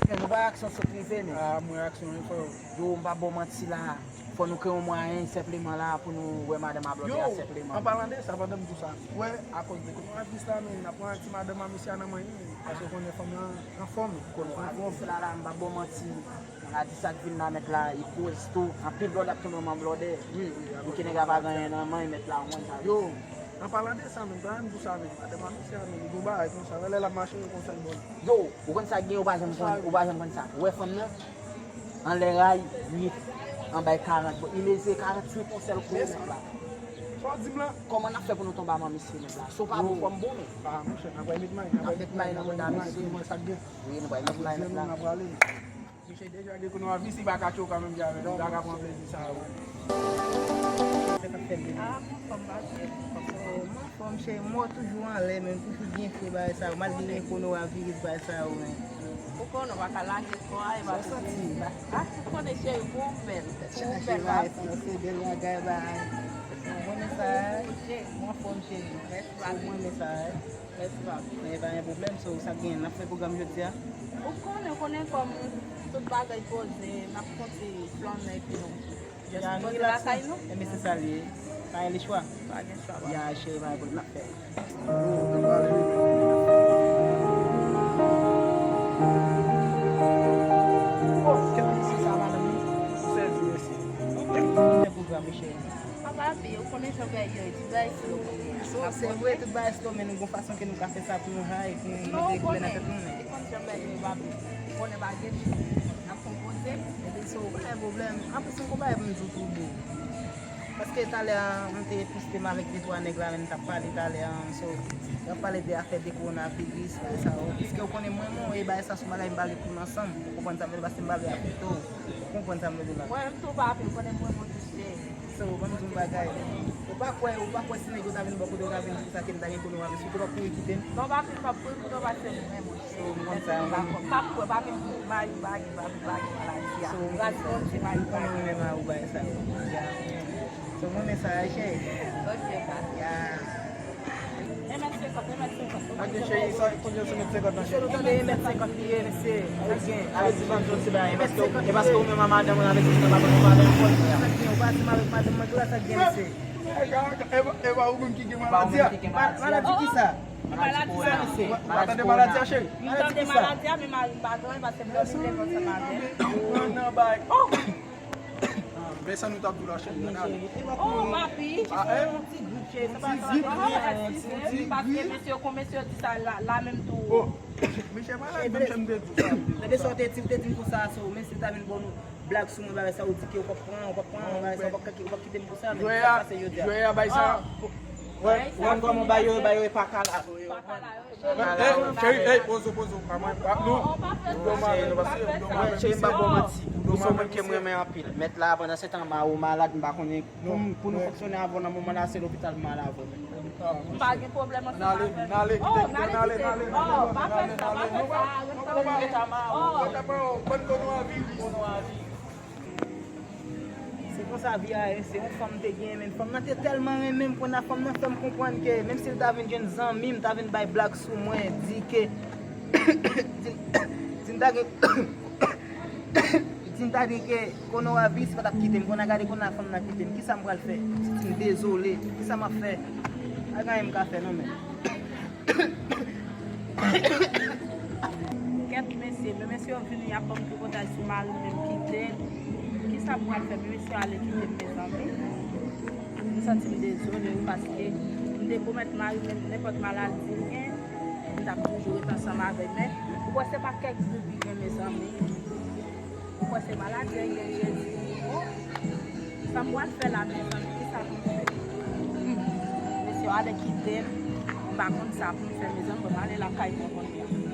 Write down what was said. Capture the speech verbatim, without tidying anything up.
Nou bay aksyon sou prive, men. Ah, mwen aksyon wi, frè. Yo, m pa ba w manti la. Fò nou kreye yon mwayen senpleman la pou nou wè madanm a blòdè a senpleman. Yo, an palan de sa, pandan m di w sa, wè, akoz de kowonaviris la, men, n ap pran ti madanm a mesye a nan men li, men, paske w konnen fanm lan anfòm. Kowonaviris la, la, m pa ba w manti. Maladi sa k vin la, mèt la, li koz tou. Anpil blòdè ap tonbe nan men blòdè. Wi, wi, wi. Pou ki nèg la pa gen anyen nan men, mèt la, w konn sa. Yo, an palan de sa, men, pandan m di w sa, men, madanm a mesye a, men, li gon bagay konsa, wè, lè l ap mache, li konsa l bon. Yo, ou konn sa k gen, ou pa janm konn, ou pa janm konn sa. Ou wè fanm nan? Anlè ray uit, anba karant. Bon, li mezi karant uit yon sèl kou, mèt la. Sa w di m la? Kòman n ap fè pou nou tonbe a men misye, mèt la? Si w pa bon, fò m bon, men. Ah, monchè, n ap met may, n ap met may nan manda misye. Wi, nou pral met may, mèt la. Misye deja gen kowonaviris, li pa ka tchoka menm jan avè nou, li pa ka pran plezi sa yo. Ah, m anfòm, papi. Oh, m anfòm, cheri. Mwen toujou anlè, men m toujou byen fre bagay sa yo. Malgre gen kowonaviris bagay sa yo, men. Ou konnen, ou pa ka lage kò a, e pa sa w santi? Ah, ou konnen, cheri, pou ou bèl. Pou ou bèl, papi. Se bèl bagay, bagay. Mwen renmen sa, mwen anfòm, cheri. Mèsi, papi. Mwen renmen sa. Mèsi, papi. Men pa gen pwoblèm, so, sa k gen, n ap fè pwogram jodi a? Ou konnen, ou konnen kòm tout bagay poze, n ap kontinye flannen epi nou. Jès poze lakay nou. Enben, se sa l ye. Pa gen lechwa. Pa gen chwa, papi. Ya, cheri, pa gen pwoblèm, n ap fè. Oh, kèt mesye sa, madanm li. Sèvi, mesye. Kèt pwogram, cheri. Papa, papi, ou konnen jan bagay yo ye, tout bagay slow. So, se vre, tout bagay slow, men nou gon fason ke nou ka fè sa pou nou high, pou nou mete koulè nan tèt nou, men. Ou konn jan bagay yo, papi. Ou konnen pa gen chou. N ap konpoze. Epi so, pa gen pwoblèm. Anplis, yon bagay pou m di w tou, boo. Paske talè a, m te poste m avèk de twa nèg la, men m t ap pale talè a, so, y ap pale de afè de kowonaviris, bagay sa yo. Piske ou konnen mwen, mwen, e bagay sa se yon bagay m pa vle pou nou ansanm. Ou konprann sa m vle di w, paske m pa vle afekte w. Ou konprann sa m vle di w la? Mwen menm tou, papi, ou konnen mwen, mwen touche. So, ban m di w yon bagay. Ou pa kwè, ou pa kwè si nèg yo ta vin bò kote w ta vin di konsa ke m ta gen kowonaviris, ou te p ap kouri kite m? Non, papi, m p ap kouri kite w paske mwen, mwen. So, m konn sa, m konn. M p ap kwè, papi, m mari m pa gen, papi, m pa gen maladi a. So, m konn sa. Gras Bondye, mari m pa gen. M konnen w renmen mari w bagay sa yo. Ya. So, m renmen sa, cheri. Ok, papi. Ya. Yon mèt senkant, yon mèt senkant. Ok, cheri, sa, konbyen se mèt senkant nan, cheri? Mesye, nou tande yon mèt senkant li ye, mesye. Sa k gen? Ale di bann jodi bagay, e paske, e paske ou menm a madanm ou avèk ti pa pa konn pale ankò, frè. Sa k gen? Ou pa di m avèk madanm mwen tou la, sa k gen, mesye? E pa, e pa ou menm ki gen maladi a? Maladi ki sa? Maladi sa, mesye. Ou pa tande maladi a, cheri? M tande maladi a, men mari m pa dòmi paske m dòmi leve ansanm avè l. Nan bay. Men sa nou t ap di la, cheri, ann ale. Oh, papi. Ah, eh? Yon ti grip, cheri. Se pa sa, non, ti grip, paske mesye, kon mesye di sa la, la menm tou. Oh, mesye malad, menm jan m te di w sa. Tande sa w te di, w te di m konsa, so, mesye ta vin ban nou blag sou mwen, bagay sa, ou di ke ou p ap pran, ou p ap pran, bagay sa, ou p ap kite, ou p ap kite m konsa, men sa k pase jodi a? Jwè a bay sa. Wè, ou konn kòman bay yo, bay yo e pa kala. Pa kala yo. Hey, cheri, hey, pozo, pozo. Pa mwen, pa nou. Cheri, m p ap ba w manti. Ou se yon moun ke m renmen anpil. Mèt la, pandan se tan, mari w malad, m pa konnen. Pou, pou nou fonksyone avè w nan moman la, se lopital m al avè w. M pa gen pwoblèm ansanm avè l. N ale, n ale, kite, n ale, n ale, n ale. Oh, pa fè sa, pa fè sa. Rete avè mari w. Oh, bann kowonaviris. Se konsa vi a ye, se yon fanm m te genyen, men fanm nan te tèlman renmen m, kounye a fanm nan fè m konprann ke menm si l ta vin jwenn zanmi m, ta vin bay blag sou mwen, di ke, di, di m ta gen, di m ta gen ke kowonaviris pa t ap kite m, kounye a gade kounye a fanm nan kite m, kisa m pral fè? Titi m dezole, kisa m ap fè? Pa gen anyen m ka fè non, men. Kèt mesye, men mesye yo vini, y ap ban m tripotay sou mari m, men m kite l. Kisa m pral fè? Men mesye yo ale kite m, mezanmi. M santi m dezole, wi, paske m te pwomèt mari m, nenpòt maladi m gen, m t ap toujou ret ansanm avè l. Men, ou kwè se pa kèk grip li gen, mezanmi? Ou kwè se maladi a, Jezi? Oh, sa m pral fè la, mezanmi? Kisa pou m fè? Hmm. Mesye yo ale kite m. M pa konn sa pou m fè, mezanmi. Bon, m ale lakay mwen kounye a.